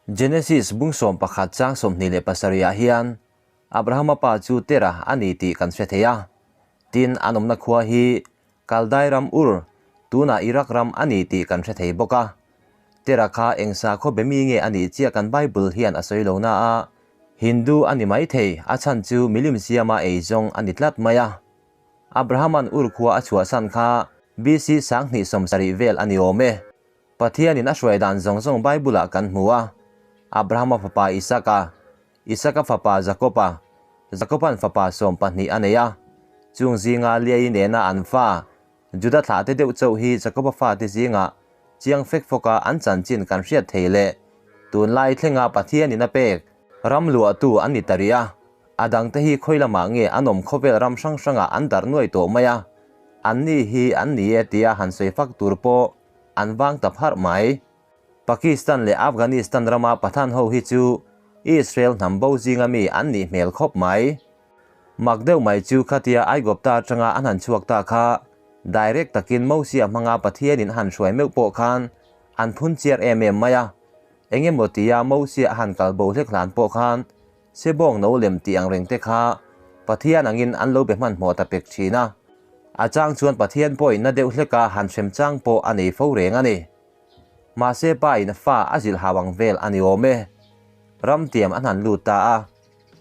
Genesis bung 11 chang 27 ah hian Abrahama pa chu Terah a ni tih kan hre thei a. Tin, an awmna khua hi Kaldai ram Ur, tunah Iraq ram a ni tih kan hre thei bawk a. Terah kha eng sakhaw be mi nge a nih chiah kan Bible hian a sawi lo na a, Hindu a ni mai thei, a chhan chu milim siama ei zawng a ni tlat mai a. Abrahaman Ur khua a chhuahsan kha BC 2070 vel a ni awm e. Pathianin a hruai dan zawng zawng Bible-ah kan hmu a, Abrahama fapa Isaka, Isaka fapa Jakoba, Jakoba'n fapa 12 a nei a, chung zinga Leaii nena an fa, Juda thlahte deuh chauh hi Jakoba fate zingah chiang fek fawka an chanchin kan hriat thei leh tunlai thlenga Pathianin a pek ram luahtu an ni ta rih a, a dangte hi khawi lamah nge an awm khawvel ram hrang hrangah an darh nuai tawh mai a, anni hi an ni e tia han sawi fak tur pawh an vang ta pharh mai. Pakistan leh Afghanistan rama Pathan ho hi chu Israel hnam bo zinga mi an nih hmel khawp mai. Mak deuh mai chu khatia Aigupta atanga an han chhuak ta kha direct takin Mosia hmanga Pathianin a han hruai meuh pawh khan an phun chiar em em mai a. Engemaw tia Mosia a han kal bo hlek hlan pawh khan Sebawng no lem tih ang reng te kha Pathian angin an lo be hmanhmawh ta pek thin a. A chang chuan Pathian pawhin na deuh hleka han hrem chang pawh a nei fo reng a ni. Mahse pa in fa a zilh hau ang vel a ni awm e. Ram tiam an han lut ta a,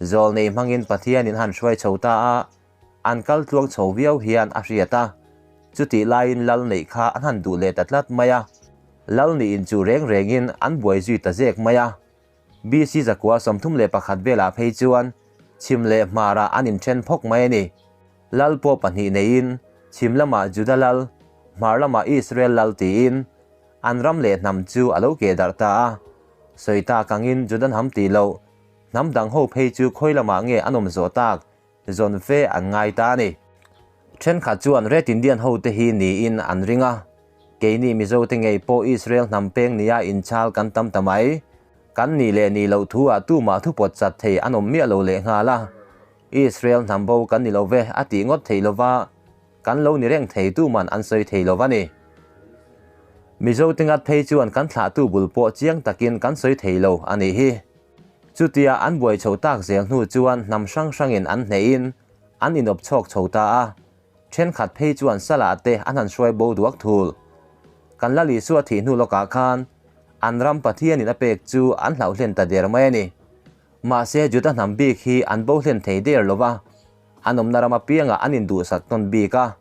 zawl nei hmangin Pathianin han hruai chho ta a, an kal tluang chho viau hian a hriat a. Chutih laiin lal neih kha an han duh leh ta tlat mai a. Lal nih in chu reng rengin an buai zui ta zek mai a. BC 131 velah phei chuan chhim leh hmarah an inthen phawk mai a ni. Lal pawh pahnih neiin chhim lamah Juda lal, hmar lamah Israel lal tiin an ram leh hnam chu a lo keh darh ta a. Sawi tak angin Juda hnam tih loh, hnam dang ho phei chu khawi lamah nge an awm zawh tak zawn fe an ngai ta a ni. Thenkhat chuan Red Indian hote hi niin an ring a, keini Mizote ngei pawh Israel hnam peng nia inchhal kan tam ta mai. Kan nih leh nih loh thu ah tumah thu pawt chat thei an awm miah lo leh nghal a, Israel hnam bo kan ni lo ve a tih ngawt thei lova, kan lo ni reng thei tuman an sawi thei lo va ni. Mizote ngat phei chuan kan thlahtu bul pawh chiang takin kan sawi thei lo a nih hi. Chutia an buai chho tak zel hnu chuan hnam hrang hrangin an hnehin an inawp chhawk chho ta a, thenkhat phei chuan salah te an han hruai bo duak thul. Kan Lal Isua thih hnu lawkah khan an ram Pathianin a pek chu an hlauh hlen ta der mai a ni. Mahse Juda hnam bik hi an bo hlen thei der lo va, an awmna ram apiangah an induhsak tawn bik a,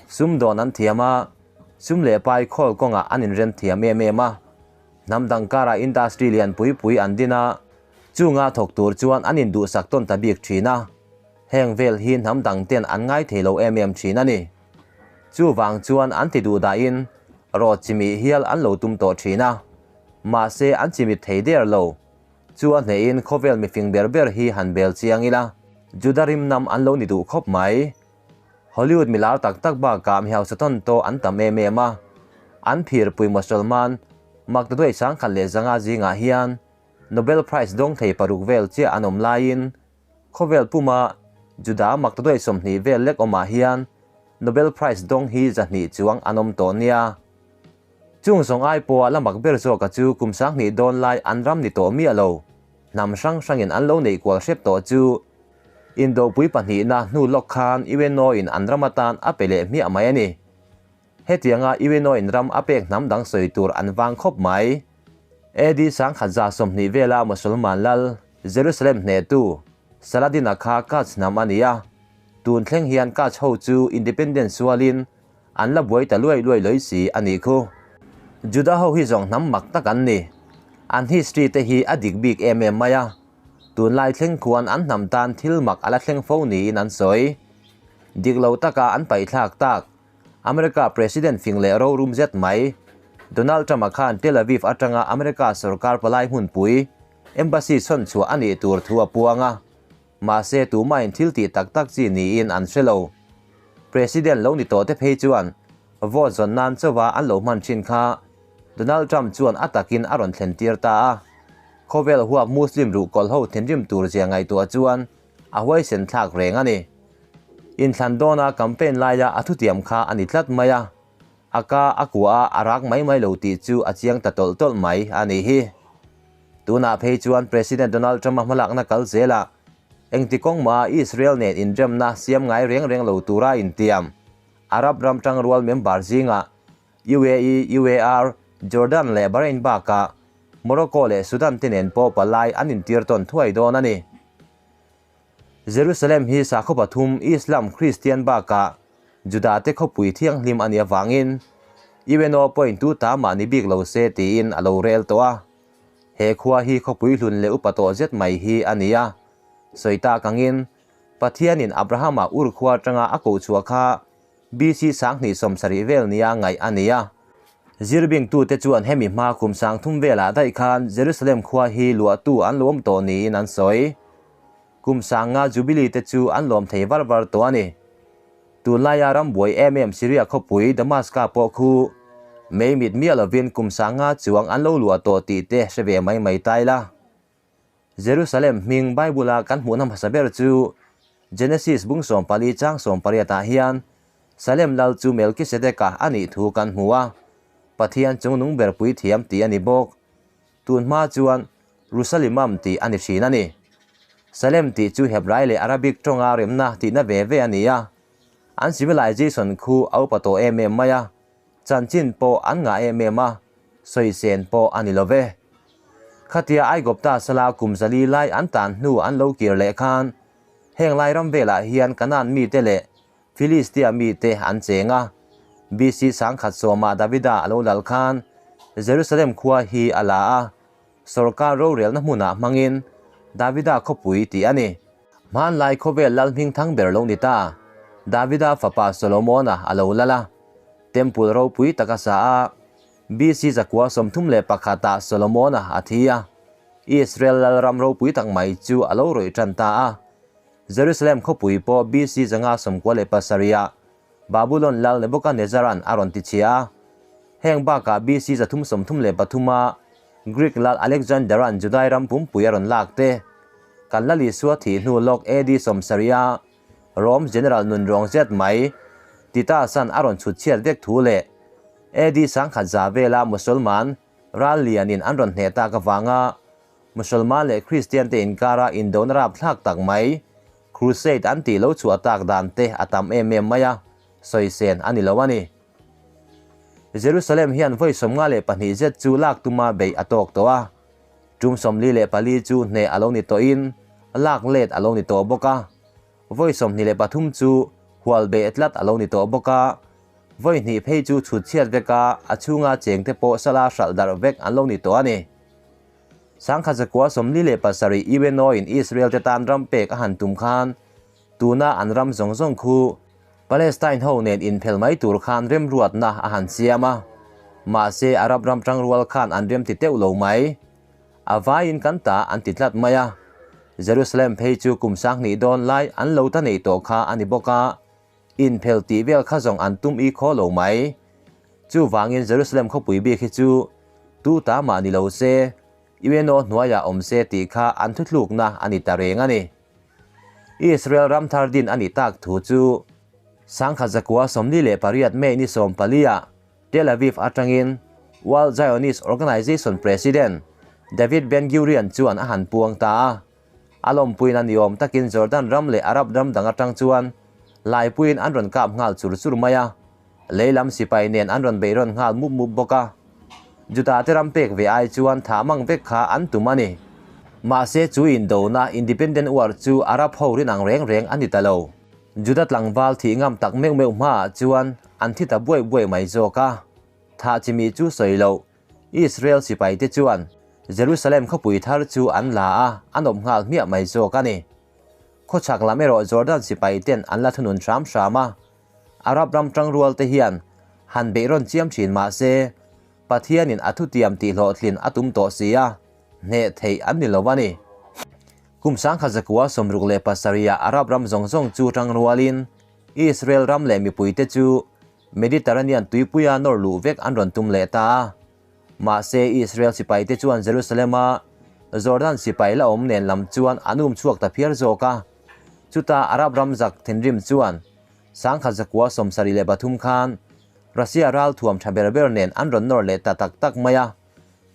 sumdawn an thiam a, sum leh pai khawl kawngah an inrem thiam em em a. Hnam dang karah industry lian pui pui an din a, chunga thawk tur chuan an induhsak tawn ta bik thin a. Heng vel hi hnam dang ten an ngai thei lo em em thin a ni. Chuvang chuan an ti duh dahin rawt chimih hial an lo tum tawh thin a. Mahse an chimit thei der lo. Chu a hnehin khawvel mifing ber ber hi han bel chiang ila, Juda rimnam an lo ni duh khawp mai. Hollywood milar tak tak bakah mi hausa tawn tawh an tam em em a. An phirpui Mosolman Maktaduai 1100 zingah hian Nobel Prize dawng thei paruk vel chiah an awm laiin khawvel puma Juda Maktaduai 20 vel lek awmah hian Nobel Prize dawng hi 200 chuang an awm tawh nia. Chung zawng ai pawha la mak ber zawka chu kum 2000 dawn lai an ram ni tawh miah lo. Hnam hrang hrangin an lo neih kual hrep tawh chu Indopui pahnihna hnu lawk khan UNO in an ram atan a pe leh hmiah mai a ni. Hetianga UNO in ram a pek hnam dang sawi tur an vang khawp mai. AD 1120 vela Musulman lal Jerusalem hnehtu Saladin-a kha Kach hnam a ni a. Tun thleng hian Kach ho chu independent sualin an la buai ta luai luai loi si a nih khu. Juda ho hi zawng hnam mak tak an ni. An history te hi a dik bik em em mai a. Tunlai thleng khuan an hnam tan thil mak a la thleng fo niin an sawi. Dik lo taka an paihthlak tak. America President fing leh rorum zet mai. Donald Trump-a khan Tel Aviv atanga America sorkar palai hmunpui, embassy chhawn chhuah a nih tur thu a puang a. Mahse tumahin thil tih tak tak chi niin an hre lo. President lo ni tawh te phei chuan vote zawn nan chauha an lo hman thin kha Donald Trump chuan a takin a rawn thlen tir ta a. Khawvel huap Muslim ruhkawl ho thinrim tur zia ngaihtuah chuan a huaisen thlak reng a ni. Inthlan dawna campaign laia a thutiam kha a ni tlat mai a. A ka a kuah a, a rak mai mai lo tih chu a chiang ta tawlh tawlh mai a nih hi. Tunah phei chuan President Donald Trump-a hmalakna kal zelah engti kawng maha Israel nen inremna siam ngai reng reng lo tura intiam Arab ram tangrual member zingah UAE, UAR, Jordan leh Bahrain bakah Morocco leh Sudan te nen pawh palai an intir tawn thuai dawn a ni. Jerusalem hi sakhaw pathum Islam, Kristian bakah Juda te khawpui thianghlim a nih avangin UNO point tu ta mah ni bik lo se tiin a lo rel tawh a. He khua hi khawpui hlun leh upa tawh zet mai hi a ni a. Sawi tak angin Pathianin Abrahama Ur khua atanga a kohchhuah kha BC 2070 vel nia ngaih a ni a. Zirbingtute chuan hemi hma kum 3000 velah daih khan Jerusalem khua hi luahtu an lo awm tawh niin an sawi. Kum 50 Jubilee te chu an lawm thei var var tawh a ni. Tunlaia ram buai em em Syria khawpui Damaska pawh khu mei mit miah lovin kum 50 chuang an lo luah tawh tih te hre ve mai mai ta ila. Jerusalem hming Bible-a kan hmuhna hmasa ber chu Genesis bung 14 chang 18 ah hian Salem lal chu Melkisedeka a nih thu kan hmu a, Pathian chungnung ber puithiam tih a ni bawk. Tun hma chuan Rusalimam tih a ni thin a ni. Salem tih chu Hebrai leh Arabic tawnga remna tihna ve ve a ni a, an civilization khu a upa tawh em em mai a, Chanchin pawh an ngah em em a, sawisen pawh a ni lo ve. Khatia Aigupta sala kum 400 lai an tan hnu an lo kir leh khan, heng lai ram velah hian Kanaan mite leh Filistia mite an cheng a. BC 1010 ah Davida a lo lal khan Jerusalem khua hi a la a, sorkar rorelna hmunah hmangin Davida khawpui tih a ni. Hmanlai khawvel lal hming thang ber lo ni ta, Davida fapa Solomona a lo lal a. Temple ropui tak a sa a, BC 931 ah Solomona a thi a. Israel lal ram ropui tak mai chu a lo rawih tan ta a. Jerusalem khawpui pawh BC 597 ah Babulon lal Nebuchadnezzar-a'n a rawn ti chhia a. Heng bakah BC 333 ah Greek lal Alexander-a'n Judai ram pumpui a rawn lak te, kan Lal Isua thih hnu lawk AD 70 ah Rome General nunrawng zet mai Titus-a'n a rawn chhut chhiat vek thu leh AD 1100 vela Musulman ral lianin an rawn hneh tak avanga Musulman leh Kristian te inkara indona rapthlak tak mai Crusade an tih lo chhuah tak dan te a tam em em mai a, sawisen a ni lo a ni. Jerusalem hian vawi 52 zet chu lak tuma beih a tawk tawh a, tum 44 chu hneh a lo ni tawhin lak let a lo ni tawh bawk a, vawi 23 chu hual beh tlat a lo ni tawh bawk a, vawi hnih phei chu chhut chhiat vek a, a chhunga cheng te pawh sala hralh darh vek an lo ni tawh a ni. 1947 UNO in Israel te tan ram pek a han tum khan tuna an ram zawng zawng khu Palestine ho nen inphel mai tur khan remruatna a han siam a, mahse Arab ram tangrual khan an rem ti teuh lo mai. A vaiin kan ta an ti tlat mai a. Jerusalem phei chu kum 2000 dawn lai an lo ta nei tawh kha a ni bawk a, inphel tih vel kha zawng an tum i khaw lo mai. Chuvangin Jerusalem khawpui bik hi chu tu ta mah ni lo se, UNO hnuaiah awm se tih kha an thuthlukna a ni ta reng a ni. Israel ram thar din a nih tak thu chu 1948 May ni 14 ah Tel Aviv atangin World Zionist Organization President David Ben-Gurion chuan a han puang ta a. A lawmpuiin a niawm takin Jordan ram leh Arab ram dang atang chuan laipuiin an rawn kap nghal chur chur mai a, leilam sipai nen an rawn beih rawn nghal mup mup bawk a. Juda te ram pek ve ai chuan tha mang vek kha an tum a ni. Mahse chu indona Independent War chu Arab ho rin ang reng reng a ni ta lo. Juda tlangval thih ngam tak meuh meuh hmaah chuan an thi ta buai buai mai zawk a. Thah chimi chu sawi loh, Israel sipai te chuan Jerusalem khawpui thar chu an la a, an awm nghal hmiah mai zawk a ni. Khawchhak lam erawh Jordan sipai ten an la thunun hram hram a, Arab ram tangrual te hian han beih rawn chiam thin mah se, Pathianin a thutiam tihhlawhtlin a tum tawh si a, hneh theih an ni lo a ni. Kum 1967 ah Arab ram zawng zawng chu tangrualin Israel ram leh mipui te chu Mediterranean tuipuia nawr luh vek an rawn tum leh ta a. Mahse Israel sipai te chuan Jerusalem-a Jordan sipai la awm nen lam chuan an um chhuak ta phiar zawk a. Chuta Arab ram zak thinrim chuan 1973 khan Russia ral thuam tha ber ber nen an rawn nawr leh ta tak tak mai a.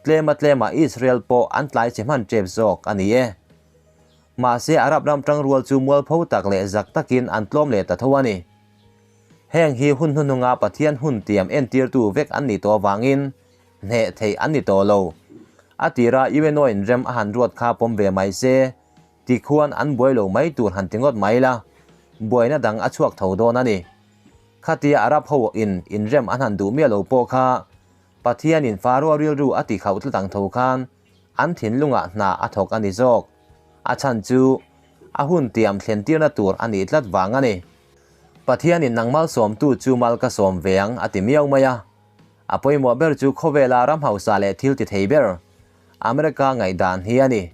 Tlema tlemah Israel pawh an tlai che hman tep zawk a ni e. Mahse Arab ram tangrual chu mualpho tak leh zak takin an tlawm leh ta tho a ni. Heng hi hun hnuhnunga Pathian hun tiam entirtu vek an nih tawh avangin hneh theih an ni tawh lo. A tira UNO in rem a han ruat kha pawm ve mai se, tikhuan an buai lo mai tur han ti ngawt mai la, buaina dang a chhuak tho dawn a ni. Khatia Arab ho in inrem an han duh miah lo pawh kha Pathianin Faroa rilru a ti khauh tlat ang tho khan an thinlungah hna a thawk a ni zawk. A chhan chu a hun tiam thlentirna tur a nih tlat vang a ni. Pathianin nang malsawmtu chu mal ka sawm ve ang a ti miau mai a. A pawimawh ber chu khawvela ram hausa leh thil ti thei ber America ngaihdan hi a ni.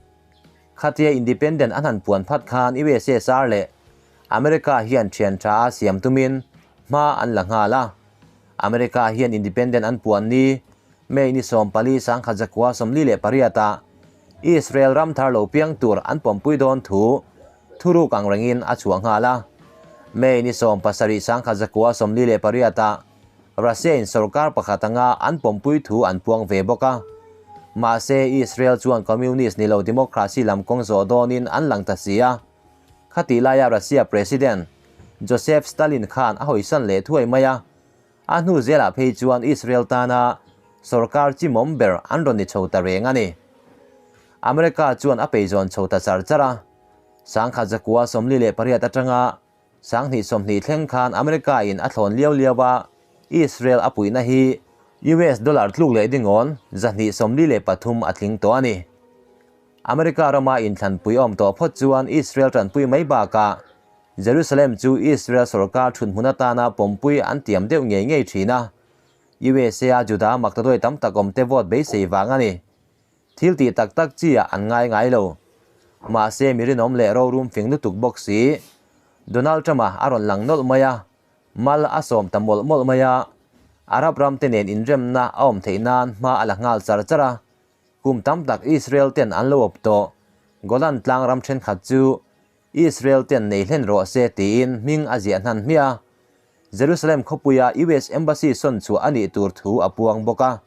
Khatia independent an han puan phat khan USSR leh America hian thian tha a siam tumin hma an la nghal a. America hian independent an puan ni May ni 14 1948 ah Israel ram thar lo piang tur an pawmpui dawn thu thuruk ang rengin a chhuah nghal a. May ni 17 1948 ah Russia in sorkar pakhat anga an pawmpui thu an puang ve bawk a. Mahse Israel chuan communist ni lo democracy lam kawng zawh dawnin an lang ta si a. Khatih laia Russia President Joseph Stalin khan a hawisan leh thuai mai a. A hnu zelah phei chuan Israel tana sorkar chimawm ber an rawn ni chho ta reng a ni. America chuan a peizawn chho ta char char a. 1948 atanga 2020 thleng khan America in a thlawn liau liau a, Israel a puihna hi US dollar tluk leh dingawn 243 a tling tawh a ni. America rama inthlanpui awm tawh phawt chuan Israel tanpui mai bakah Jerusalem chu Israel sorkar thunhmun atana pawmpui an tiam deuh ngei ngei thin a, USA a Juda maktaduai tam tak awmte vote beisei vang a ni. Thil tih tak tak chi ah an ngai ngai lo. Mahse mi rinawm leh rorum fing lutuk bawk si. Donald Trump-a a rawn lang nawlh mai a, mal a sawm ta mawlh mawlh mai a, Arab ram te nen inremna a awm theih nan hma a la nghal char char a. Kum tam tak Israel ten an lo awp tawh. Golan tlang ram thenkhat chu Israel ten nei hlen rawh se tiin hming a ziah hnan hmiah a. Jerusalem khawpuia US Embassy sawn chhuah a nih tur thu a puang bawk a.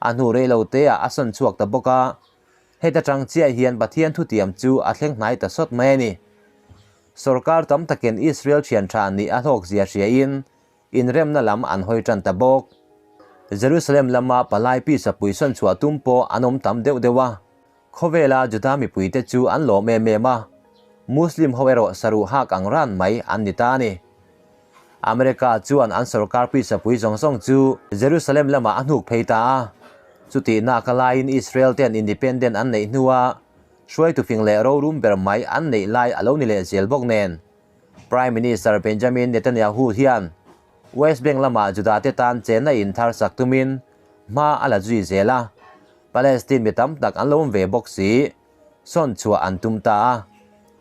A hnu rei lo te ah a sawn chhuak ta bawk a. Heta tang chiah hian Pathian thutiam chu a thleng hnai ta sawt mai a ni. Sorkar tam takin Israel thian tha nih a hlawk zia hriain inremna lam an hawi tan ta bawk. Jerusalem lama palai pisa pui sawn chhuah tum pawh an awm tam deuh deuh a. Khawvela Juda mipuite chu an lawm em em a, Muslim ho erawh saruh hak ang ran mai an ni ta a ni. America chuan an sorkar puisapui zawng zawng chu Jerusalem lamah a hnuk phei ta a. Chutihna ka laiin Israel ten independent an neih hnua hruaitu fing leh rorum ber mai an neih lai a lo ni leh zel bawk nen. Prime Minister Benjamin Netanyahu hian West Bank lamah Juda te tan chenna in thar sak tumin hma a la zui zel a. Palestine mi tam tak an lo awm ve bawk si, sawn chhuah an tum ta a.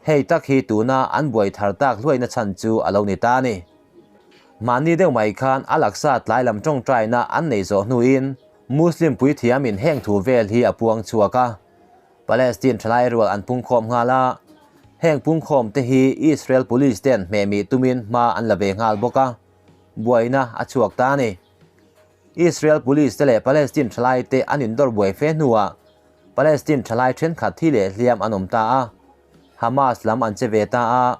Hei tak hi tuna an buai thar tak hluaina chhan chu a lo ni ta a ni. Mahni deuh mai khan Al-Aqsa tlai lam tawngtaina an nei zawh hnuin Muslim puithiamin heng thu vel hi a puang chhuak a. Palestine thalai rual an pungkhawm nghal a, heng pungkhawm te hi Israel police ten hmehmih tumin hma an la ve nghal bawk a, buaina a chhuak ta a ni. Israel police te leh Palestine thalai te an indawr buai fe hnuah Palestine thalai thenkhat thi leh hliam an awm ta a, Hamas lam an che ve ta a,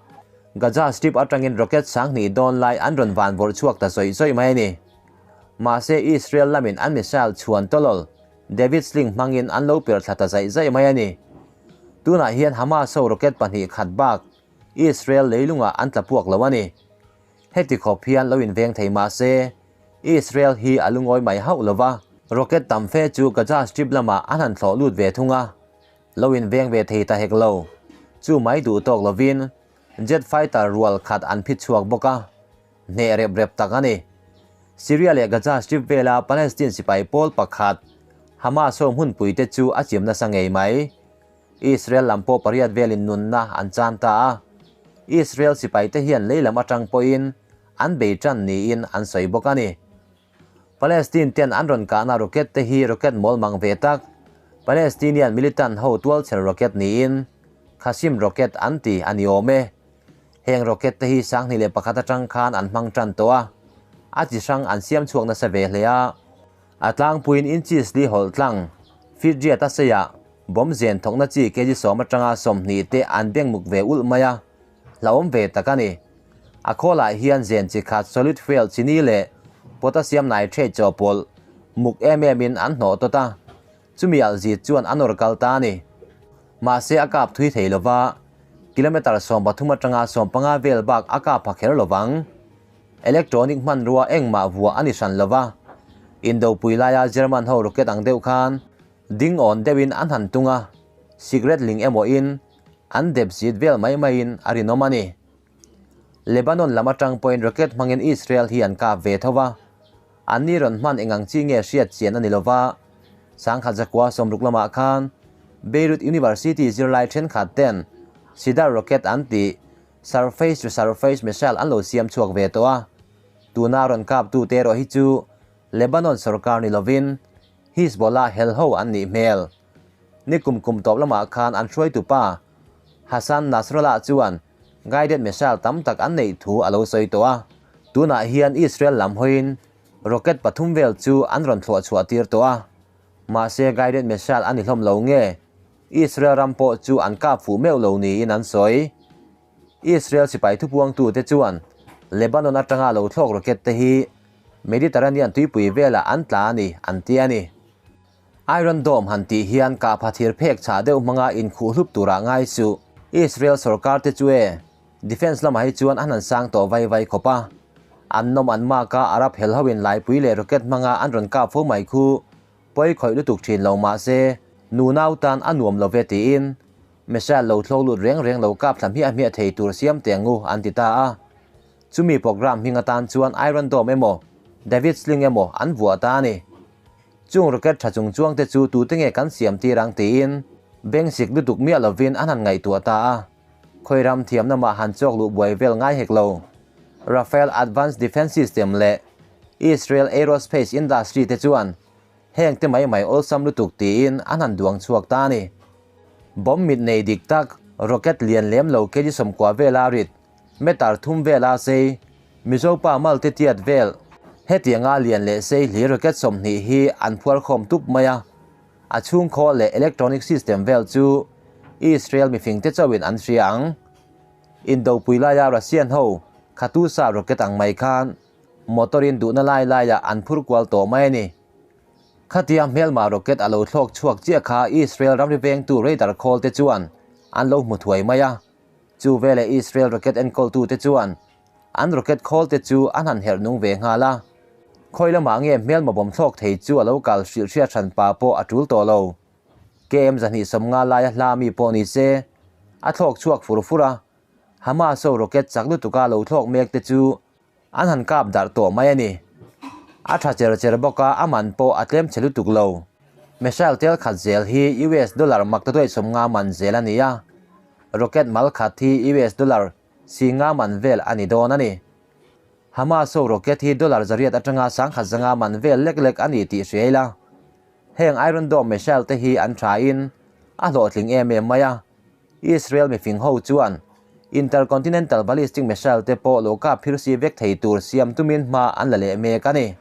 Gaza Strip atangin rocket 2000 dawn lai an rawn van vawrh chhuak ta zawih zawih mai a ni. Mahse Israel lamin an missile chhuan tawlawl David Sling hmangin an lo per thla ta zaih zaih mai a ni. Tunah hian Hamas ho rocket pahnih khat bak Israel leilungah an tla puak lo a ni. Heti khawp hian lo inveng thei mah se, Israel hi a lungawi mai hauh lo va, rocket tam fe chu Gaza Strip lamah an han thlawh lut ve thung a, lo inveng ve thei ta hek lo. Chu mai duh tawk lovin jet fighter rual khat an phit chhuak bawk a, hneh rep rep tak a ni. Syria leh Gaza Strip vela Palestine sipai pawl pakhat Hamas ho hmunpui te chu a chim nasa ngei mai. Israel lam pawh pariat velin nunna an chan ta a, Israel sipai te hian lei lam atang pawhin an bei tan niin an sawi bawk a ni. Palestine ten an rawn kahna rocket te hi rocket mawl mang ve tak, Palestinian militant ho tualchher rocket niin Qasem rocket an ti a ni awm e. Heng rocket te hi 2001 atang khan an hmang tan tawh a, a chi hrang an siam chhuak nasa ve hle a. A tlangpuiin inches li hawlh tlang, Feet riat a seiah bomb zen thawkna chi kg sawm atanga 20 te an beng muk ve ulh mai a, hlauhawm ve tak a ni. A khawlah hian zen chi khat solid fuel chini leh potassium nitrate chawhpawlh muk em em in an hnawh tawt a, chumi alh zit chuan a nawr kal ta a ni. Mahse a kap thui thei lova, kilometre 13 atanga 15 vel bak a kap pha kher lovang. Electronic hmanrua engmah vuah a ni hran lova, Indopui laia German ho rocket ang deuh khan ding awn deuhin an han tung a, cigarette ling emaw in an dep zit vel mai maiin a rinawm a ni. Lebanon lam atang pawhin rocket hmangin Israel hi an kap ve tho va, anni rawn hman eng ang chi nge hriat chian a ni lova, 1960 lamah khan Beirut University zirlai thenkhat ten Sidar rocket an tih Surface to surface missile an lo siam chhuak ve tawh a, tuna rawn kaptu te erawh hi chu Lebanon sorkar ni lovin Hizbollah hel ho an nih hmel. Ni kum kum tawp lamah khan an hruaitu pa Hassan Nasrallah chuan guided missile tam tak an neih thu a lo sawi tawh a, tunah hian Israel lam hawiin rocket pathum vel chu an rawn thluah chhuah tir tawh a, mahse guided missile a ni hlawm lo nge Israel ram pawh chu an kap fuh meuh lo niin an sawi. Israel sipai thupuangtute chuan Lebanon atanga lo thlawk rocket te hi Mediterranean tuipui velah an tla a ni an ti a ni. Iron Dome han tih hian kahpha thir phek chhah deuh hmanga inkhuh hlup turah ngai suh. Israel sorkar te chu e defence lamah hi chuan an han sang tawh vai vai khawp a. An nawm an mak a, Arab hel hoin laipui leh rocket hmanga an rawn kap fo mai khu Pawi khawih lutuk thin lo mahse, nu nau tan a nuam lo ve tiin missile lo thlawk lut reng reng lo kap thla hmiah hmiah thei tur siam teh angu an ti ta a. Chumi program hming atan chuan Iron Dome emaw David Sling emaw an vuah ta a ni. Chung rocket tha chung chuang te chu tute nge kan siam tir ang tiin beng sik lutuk miah lovin an han ngaihtuah ta a. Khawi ram thiamna mah han chawk luh buai vel ngai hek lo. Rafael Advanced Defence System leh Israel Aerospace Industry te chuan heng te mai mai awlsam lutuk tiin an han duang chhuak ta a ni. Bomb mit nei dik tak, rocket lian lem lo kg 90 vela rit, meter thum vela sei, Mizo pa mal te tiat vel, hetianga lian leh sei hlir rocket 20 hi an phuar khawm tup mai a. A chhungkhaw leh electronic system vel chu Israel mifing te chauhin an hria ang. Indopui laia Russian ho Khatusa rocket ang mai khan motor in duhna lai laiah an phur kual tawh mai a ni. Khatia hmelma rocket a lo thlawk chhuak chiah kha Israel ramri vengtu radar khawl te chuan an lo hmu thuai mai a. Chu veleh Israel rocket enkawltu te chuan An rocket khawl te chu an han herh nung ve nghal a, khawi lamah nge hmelma bawm thlawk thei chu a lo kal hrilh hriat hran pa pawh a tul tawh lo. KM 250 laia hla mi pawh ni se, a thlawk chhuak fur fur a, Hamas ho rocket chak lutuka lo thlawk mek te chu an han kap darh tawh mai a ni. A tha cher cher bawk a, a man pawh a tlem chhe lutuk lo. Missile tel khat zel hi US dollar maktaduai 50 man zel a ni a, rocket mal khat hi US dollar Si nga man vel a ni dawn a ni. Hamas ho rocket hi dollar 800 atanga 1500 man vel lek lek a ni tih hria ila. Heng Iron Dome missile te hi an tha in a hlawhtling em em mai a. Israel mifing ho chuan Intercontinental Ballistic Missile te pawh lo kap phir si vek thei tur siam tumin hma an la leh mek a ni.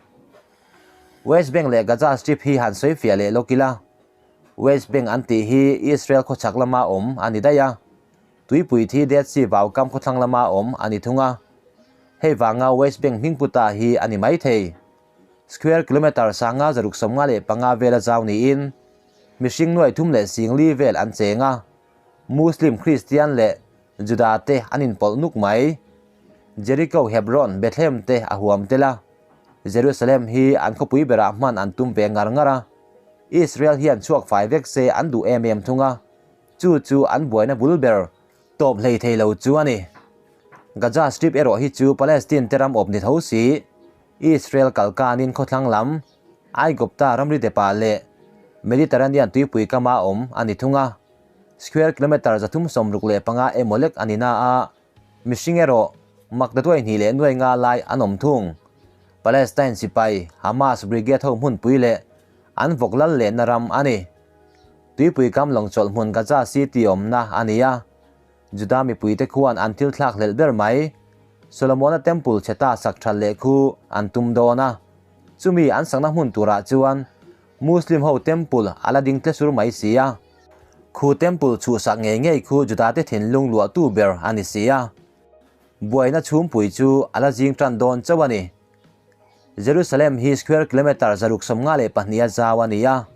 West Bank leh Gaza Strip hi han sawi fiah leh lawk ila. West Bank an tih hi Israel khawchhak lama awm a ni daih a. Tuipui thi Dead Sea vau kam khawthlang lama awm a ni thung a, hei vanga West Bank hming puta hi a ni mai thei. Square kilometre 5695 vela zau niin mihring nuai thum leh sing li vel an cheng a, Muslim, Kristian leh Juda te an inpawlh nuk mai. Jericho, Hebron, Bethlehem te a huam tel a, Jerusalem hi an khawpui berah hman an tum ve ngar ngar a, Israel hian chhuak fai vek se an duh em em thung a. Chu chu an buaina bul ber tawp hlei thei lo chu a ni. Gaza Strip erawh hi chu Palestine te ram awp ni tho si, Israel kalkanin khawthlang lam, Aigupta ramri depah leh Mediterranean tuipui kama awm a ni thung a. Square kilometre 365 emaw lek a ni na a, mihring erawh makdatuai hnih leh nuai nga lai an awm thung. Palestine sipai Hamas Brigade ho hmunpui leh an vawk lal lehna ram a ni. Tuipui kam lawng chawlh hmun Gaza City awmna a ni a, Juda mipuite khuan an thil thlak hlelh ber mai. Solomona Temple chhe ta sak that leh khu an tum dawn a, chumi an sakna hmun turah chuan Muslim ho temple a la ding tle sur mai si a. Khu temple chhuhsak ngei ngei khu Judate thinlung luahtu ber a ni si a. Buaina chhumpui chu a la zing tan dawn chauh a ni. Jerusalem hi square kilometre 652 a zau a ni a.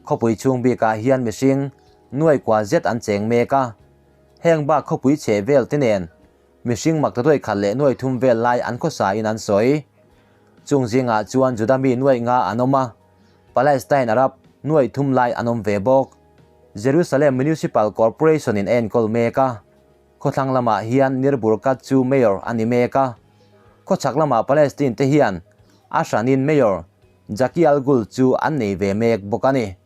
Khawpui chhung bikah hian mihring nuai kua zet an cheng mek a. Heng bak khawpui chhe vel te nen mihring mak ta duai khat leh nuai thum vel lai an khawsa in an sawi. Chung zingah chuan Juda mi nuai nga an awm a, Palestine Arab nuai thum lai an awm ve bawk. Jerusalem Municipal Corporation in a enkawl mek a. Khawthlang lamah hian Nir Burkat chu mayor a ni mek a. Khawchhak lamah Palestine te hian a hranin mayor Zaki Al Ghul chu an nei ve mek bawk a ni.